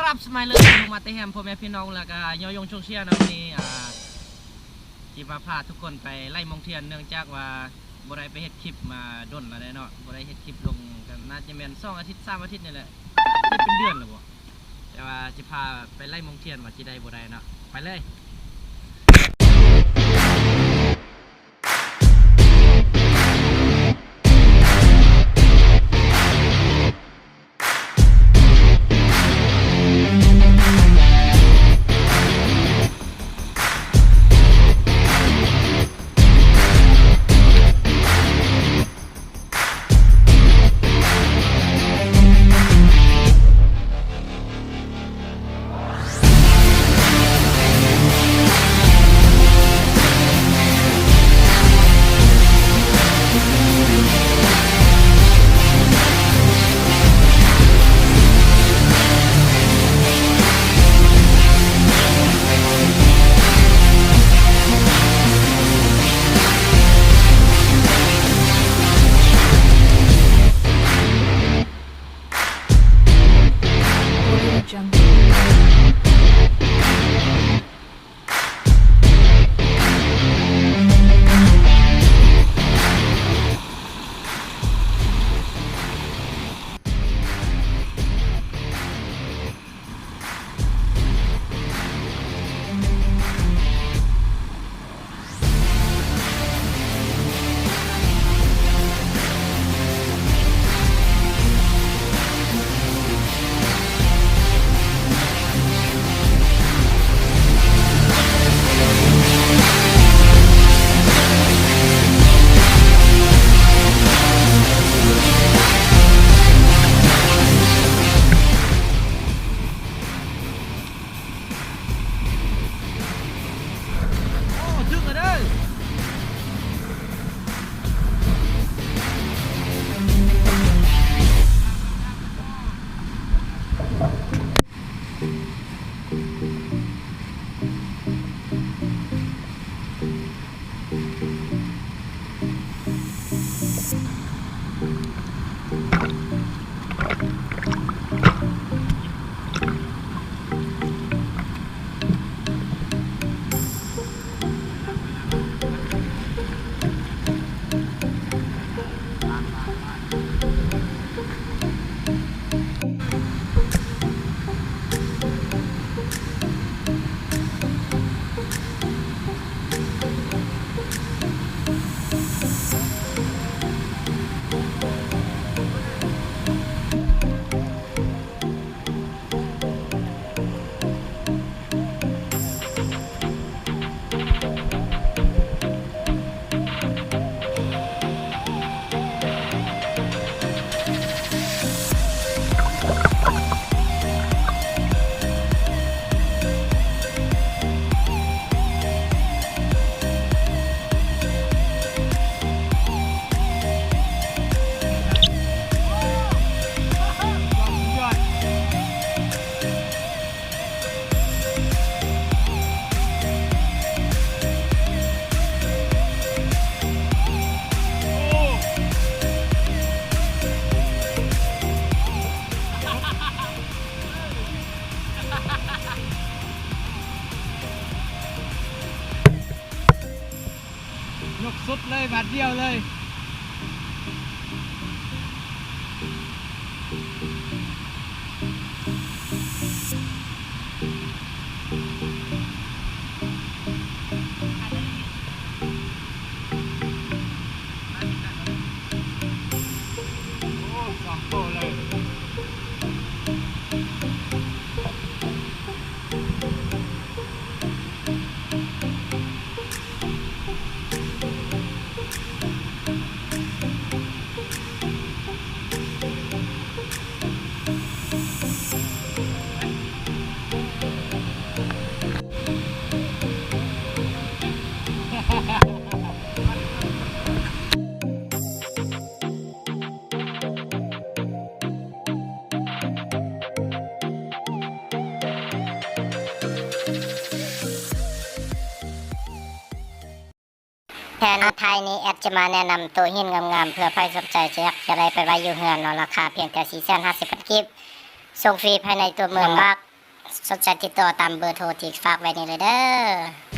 ກັບສະໄໝເລີຍ ລົງມາແຕ່ແຮມພໍ່ແມ່ພີ່ນ້ອງ ແລ້ວກະຍໍຍົງຊົງເຊຍເນາະ. ມື້ນີ້ ອ່າ ຊິມາພາທຸກຄົນໄປໄລ່ມອງທຽນ ເນື່ອງຈາກວ່າບໍ່ໄດ້ໄປເຮັດຄລິບມາດົນແລ້ວເດ້ເນາະ, ບໍ່ໄດ້ເຮັດຄລິບລົງ ກໍໜ້າຈະແມ່ນສອງອາທິດ ສາມອາທິດນີ້ແຫຼະ, ເຮັດເປັນເດືອນແລ້ວບໍ່. ແຕ່ວ່າຊິພາໄປໄລ່ມອງທຽນວ່າຊິໄດ້ບໍ່ໄດ້ເນາະ, ໄປເລີຍ.ຍົກສຸດເລີຍ ບາດດຽວເລີຍ. ໂອ້ ສອງໂຕເລີຍ. ແຜນສຸດທ້າຍນີ້ ແອັດຈະມາແນະນຳໂຕະຫີນງາມໆ ເພື່ອໃຜສົນໃຈຈະຢາກຈະໄດ້ໄປໄວ້ຢູ່ເຮືອນເນາະ, ລາຄາພຽງແຕ່ສີ່ແສນຫ້າສິບພັນກີບ, ສົ່ງຟຣີພາຍໃນຕົວເມືອງບາກ. ສົນໃຈຕິດຕໍ່ຕາມເບີໂທທີ່ຝາກໄວ້ນີ້ເລີຍເດີ້.